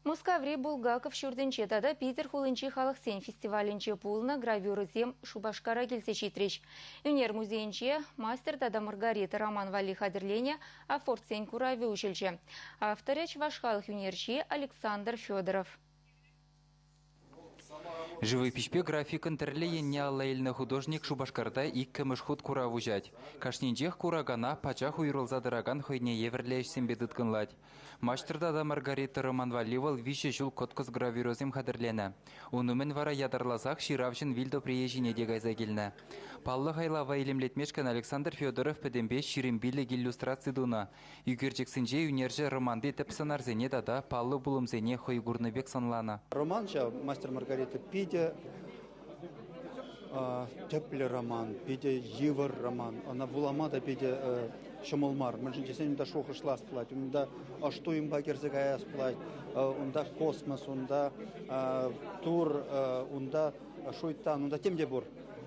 Мускаври Булгаков ҫуртӗнче тата Питӗр хулинчи халӑхсен фестивалӗнче пулнӑ гравюрӑсем Шупашкара килсе ҫитрӗҫ. Ӳнер музейӗнче «Мастер тата Маргарита» роман валли хатӗрленӗ афортсен куравӗ уҫӑлчӗ. Авторӗ чӑваш халӑх ӳнерҫи Александр Федоров. Живопиҫпе графикӑн тӗрлӗ енне алла илнӗ художник Шупашкарта иккӗмӗш хут курав уҫать. Кашнинчех куракана пачах уйрӑлса тӑракан хӑйне евӗрлӗ ӗҫсемпе тыткӑнлать. Маҫтӑр тата Маргарита роман валли вӑл виҫӗ ҫул кӑткӑс гравюрӑсем хатӗрленӗ. Ун умӗн вара ятарласах ҫыравҫӑн вил тӑприйӗ ҫине те кайса килнӗ. Паллӑ хайлава илемлетмешкӗн Александр Федоров пӗтӗмпе 25 иллюстраци тунӑ. Ӳкерчӗксенче ӳнерҫӗ романти тӗп сӑнарсене тата паллӑ пулӑмсене хӑй курнӑ пек сӑнланӑ. Роман ҫав «Мастер Маргарита» питӗ тӗплӗ роман, питӗ йывӑр роман. Ӑна вулама та питӗ ҫӑмӑл мар. Мӗншӗн тесен унта шухӑшлас пулать, унта ӑш туйӑмпа кӗрсе каяс пулать, унта космос, унта тур, унта шуйттан, унта тем те пур.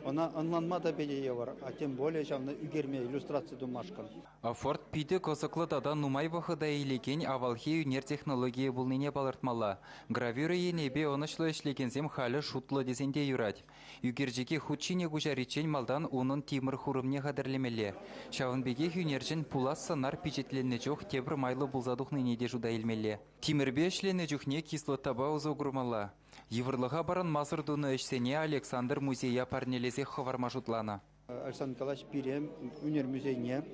Ӑна ӑнланма та питӗ йывӑр, а тем более ҫавна ӳкерме, иллюстраци тумашкӑн. Афорт питӗ кӑсӑклӑ тата нумай вӑхӑта илекен авалхи ӳнер технологийӗ пулнине палӑртмалла. Гравюра енӗпе ӑнӑҫлӑ ӗҫлекенсем халӗ шутлӑ тесен те юрать. Ӳкерчӗке хут ҫине куҫариччен малтан унӑн тимӗр хурӑмне хатӗрлемелле. Ҫавӑн пекех ӳнерҫӗн пулас сӑнар пичетленнӗ чух тепӗр майлӑ пулса тухнине те шута илмелле. Тимӗрпе ӗҫленӗ чухне кислотапа усӑ курмалла. Йывӑрлӑха парӑнмасӑр тунӑ ӗҫсене Александр музея парнелесех хӑварма шутланӑ. Александр Николаевич пире ӳнер музейне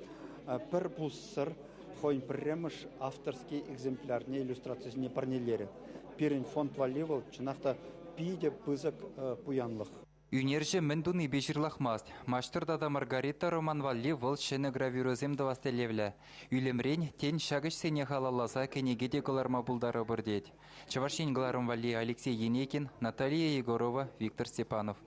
пӗр пуссӑр хӑйӗн пӗрремӗш авторский экземплярне иллюстрацисене парнелерӗ. Пирӗн фонд валли вӑл чӑнах та питӗ пысӑк пуянлӑх. Ӳнерҫӗ мӗн тунипе ҫырлахмасть. Маҫтӑр тата Маргарита роман валли вӑл ҫӗнӗ гравюрӑсем тӑвас тӗллевлӗ. Ӳлӗмрен, тен, ҫак ӗҫсене халалласа кӗнеке те кӑларма пултарӑпӑр тет. Чӑваш Ен кӑларӑм валли Алексей Енейкин, Наталия Егорова, Виктор Степанов.